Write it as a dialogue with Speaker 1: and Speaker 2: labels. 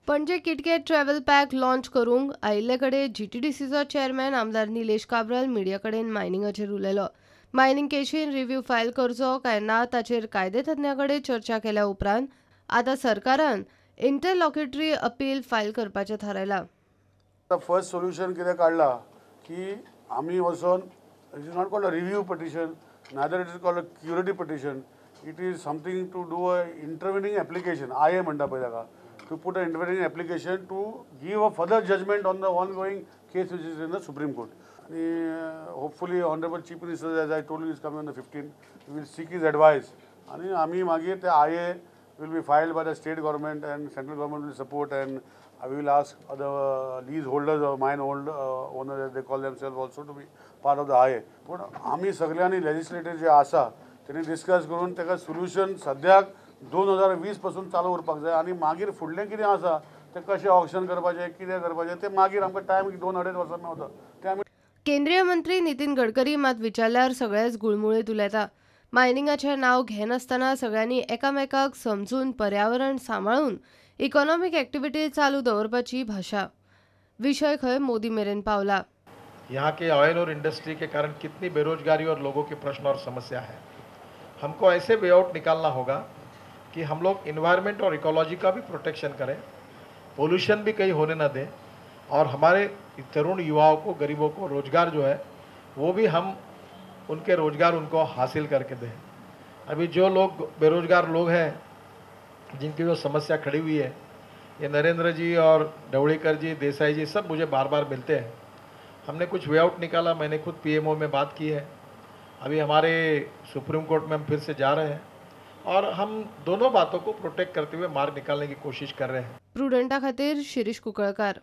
Speaker 1: Panaji KitKat travel pack launch करूंक आयिल्ले कडेन जीटीडीसीचो चेअरमॅन आमदार निलेश काब्राल मिडिया कडेन मायनिंगाचेर उलयलो. मायनिंग केशीन रिव्ह्यू फायल करचो काय ना ताचेर कायदेतज्ञा कडेन चर्चा केल्या उपरांत आतां सरकारान इंटरलॉक्युटरी अपील फायल करपाचें थारायलां.
Speaker 2: फर्स्ट सोल्युशन कितें काडलां की आमी वचोन it is not called a review petition, neither it is called a curative petition. It is something to do a intervening application, IA म्हणटा पळय ताका, to put a intervening application to give a further judgment on the ongoing case which is in the Supreme Court. आनी hopefully honourable chief minister, as I told you, is coming on the 15, will seek his advice आनी आमी मागीर ते IA will be filed by the state government and central government will support, and we will ask other lease holders or mine owners, as they call themselves, also to be part of the IA. पूण आमी सगळ्यांनी legislator जे आसा तेणी discuss करून ताका solution सद्याक 2020 पासून चालू उरपाक जाय आनी मागीर फुडलें कितें आसा तें कशें ऑक्शन करपाचें, कितें करपाचें तें मागीर आमकां टायम 2-2.5 वर्सां मेवता तें आमी.
Speaker 1: केंद्रीय मंत्री नितीन गडकरी मात विचारल्यार सगळेच गुळमुळीत उलयता. मायनिंगाचें नांव घेनासतना सगळ्यांनी एकामेकाक समजून पर्यावरण सांबाळून इकॉनॉमिक एक्टिविटी चालू दवरपाची भाशा. विशय खंय मोदी मेरेन पावला.
Speaker 3: यहाँ के ऑयल और इंडस्ट्री के कारण कितनी बेरोजगारी और लोगों के प्रश्न और समस्या है. हमको ऐसे वे आउट निकालना होगा कि हम लोग इन्वायरमेंट और इकोलॉजी का भी प्रोटेक्शन करें, पोल्यूशन भी कहीं होने ना दें और हमारे तरुण युवाओं को, गरीबों को रोजगार जो है वो भी हम उनके रोजगार उनको हासिल करके दें. अभी जो लोग बेरोजगार लोग हैं, जिनकी जो समस्या खड़ी हुई है, ये नरेंद्र जी और ढवळीकर जी, देसाई जी सब मुझे बार बार मिलते हैं. हमने कुछ वे आउट निकाला, मैंने खुद पीएमओ में बात की है. अभी हमारे सुप्रीम कोर्ट में हम फिर से जा रहे हैं और हम दोनों बातों को प्रोटेक्ट करते हुए मार्ग निकालने की कोशिश कर रहे हैं.
Speaker 1: प्रुडंटा खातीर शिरीष कुंकळकार.